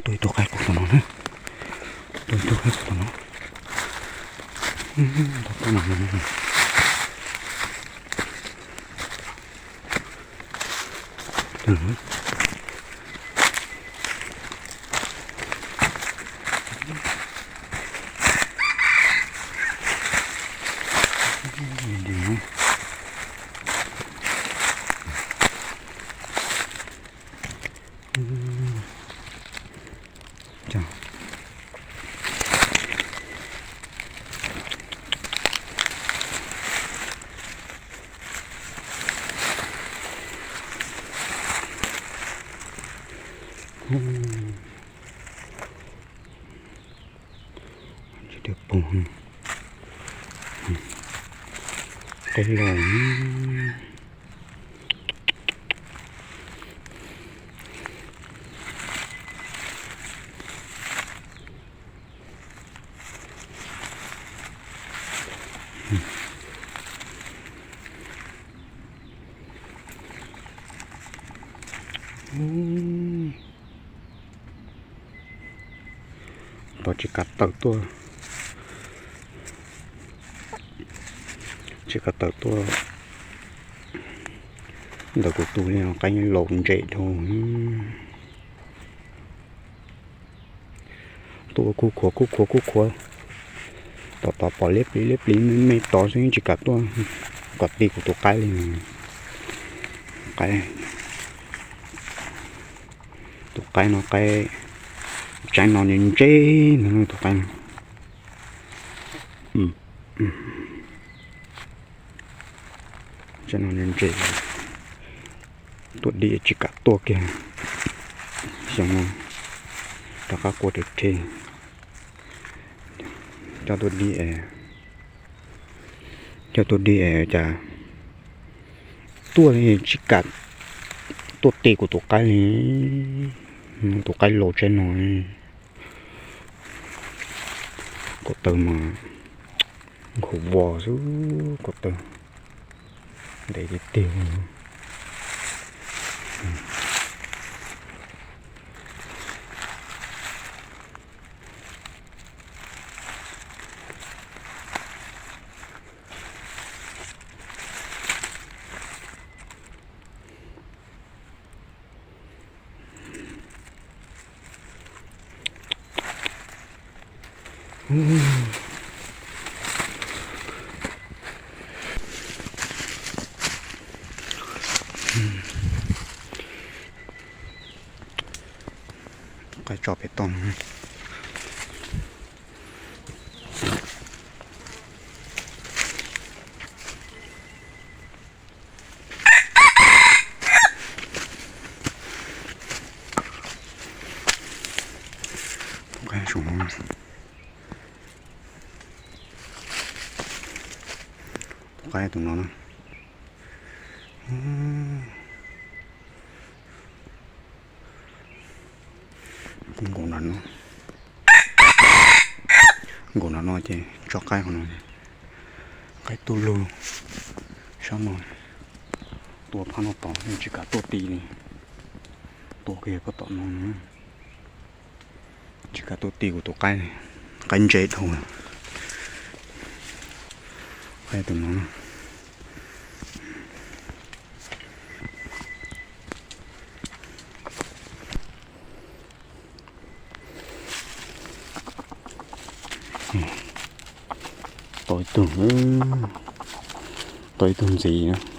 ໂອ້ຍ ຕົວໃກ້ກົກຕົວນ້ອຍນະ ໂອ້ຍ ຕົວໃກ້ກົກຕົວນ້ອຍ ອືມ ຕົວໃກ້ຕົວນ້ອຍນະ ອືມ. ອືມ ຈະໄດ້ປູ ໄດ້ຫຼາຍ. ໂອ້ຍ ຕໍ່ຈິກາເຕີຕົວ ຈິກາເຕີຕົວ ດາກູຕູນີ້ ໄກ່ໂລນເຈໂທ. ຕົວຄູ່ຂົວ ຄູ່ຂົວ ຄູ່ຂົວ ຕໍ່ ຕໍ່ ປໍເລັບລີ ເລັບລີ ແມ່ນ ແມ່ນຕໍ່ ຊິງຈິກາຕົວ ກອດຕີກູໂຕໄກເລີຍ ໄກ ໂຕໄກເນາະ ໄກ ໃຈນອນເຢັນເຈນ ໂຕໄກ ອືມ ອືມ ໃຈນອນເຢັນເຈນ. ຕົວດີຈິກາຕົວເກ ສຽງມັນ ຕາກາກົວເທ ເຈົ້າຕົວດີແອ ເຈົ້າຕົວດີແອຈາ ຕົວນີ້ຈິກາ ຕົວຕີກູໂຕໄກນີ້ ໂຕໄກໂລເຈນໜ້ອຍ ກໍເຕີມມາ ໂຄວໍຊູ ກໍເຕີມ ໄດ້ຕິວ. ໄກ່ຈອບເປັດຕ້ອງ. ໄກ່ສູງ ໄກ່ຕົງນັ້ນນະ ອືມ. ໂກນນັ້ນເນາະ ໂກນນັ້ນເນາະເຈ ຈອກໄກ່ຂອງນ້ອງ ໄກ່ຕູລູ ຊາວນ້ອຍ ຕົວພານອອກຕອນ ຈິກາຕົວຕີນີ້ ຕົວເກກໍຕອນນ້ອງ ຈິກາຕົວຕີກູໂຕໄກ່ ໄກ່ເຈໂທ ໄກ່ຕົວນ້ອງ. ໂຕຍຕຸ່ມ ເອີ ໂຕຍຕຸ່ມສີນະ